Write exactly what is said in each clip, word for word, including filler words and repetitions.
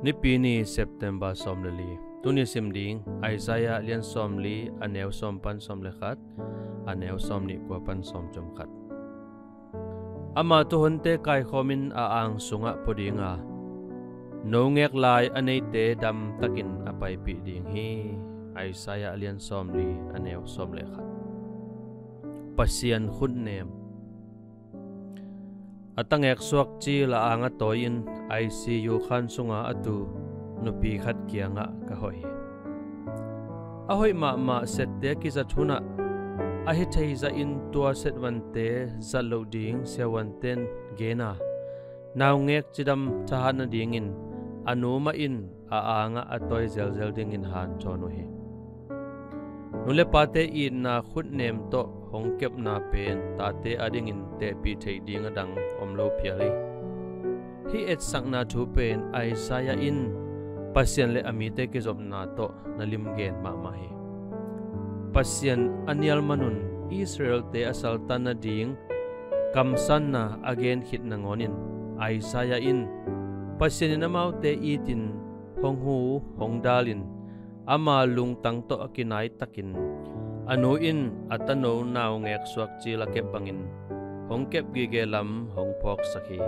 Nipi ni, September sawm le li. Tuni sim ding Isaiah lian sawm li, a neu sawm pan sawm le khat, a neu sawm nih kua pan sawm thum khat. Ama tuuhonte kaikhawmin a ang sungah pua ding a, no ngek lai a neite damtakin a paipih ding hi. Isaiah lian sawm li, a neu sawm le khat. Pasian khutnem. A tangek suak cil a ang a tawi-in I C U khan sunga a tu nupi khat kiangah ka hoih hi. A hoih mahmah sette a kizat hunah a hi thei zahin tua setvante zat loh ding siavuanten gen a, naungek cidam thahat nadingin a nu mah in a angah a tawi zelzel dingin hanthawn uh hi. Nu le pate itna khutnem tawh hong kepna pen tate adingin tehpih theih ding a dang om lo phial hi. Hih etsakna thu pen Isaiah in Pasian le a mite kizopna tawh na limgen mahmah hi. Pasian a nial manun Israelte a saltan nading kamsanna a gen khit nangawnin Isaiah in Pasian in amaute itin hong hu, hong dalin ama lungtang tawh a kinaitakin a nu in a tano naungek suak cil a kep bangin hong kep gige lam hong phawksak hi.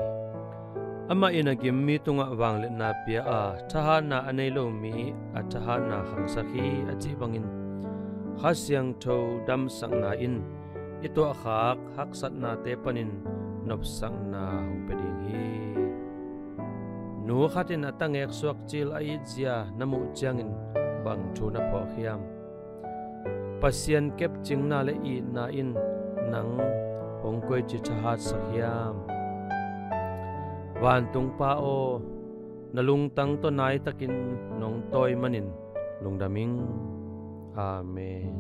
Amah in a gimmi tungah vangliatna pia a, thahatna a nei lo mi a thahatna khangsak hi, a cih bangin Kha Siangtho damsakna in i tuahkhak haksatnate panin nopsakna hong pia ding hi. Nu khat in a tangek suak cil a itzia na muh ciangin bang thu na phawk hiam? Pasian kepcingna le itna in nang hong koici thahatsak hiam? Vantung Pa aw, na lungtang tawh naitakin nong tawi manin lungdam ing. Amen.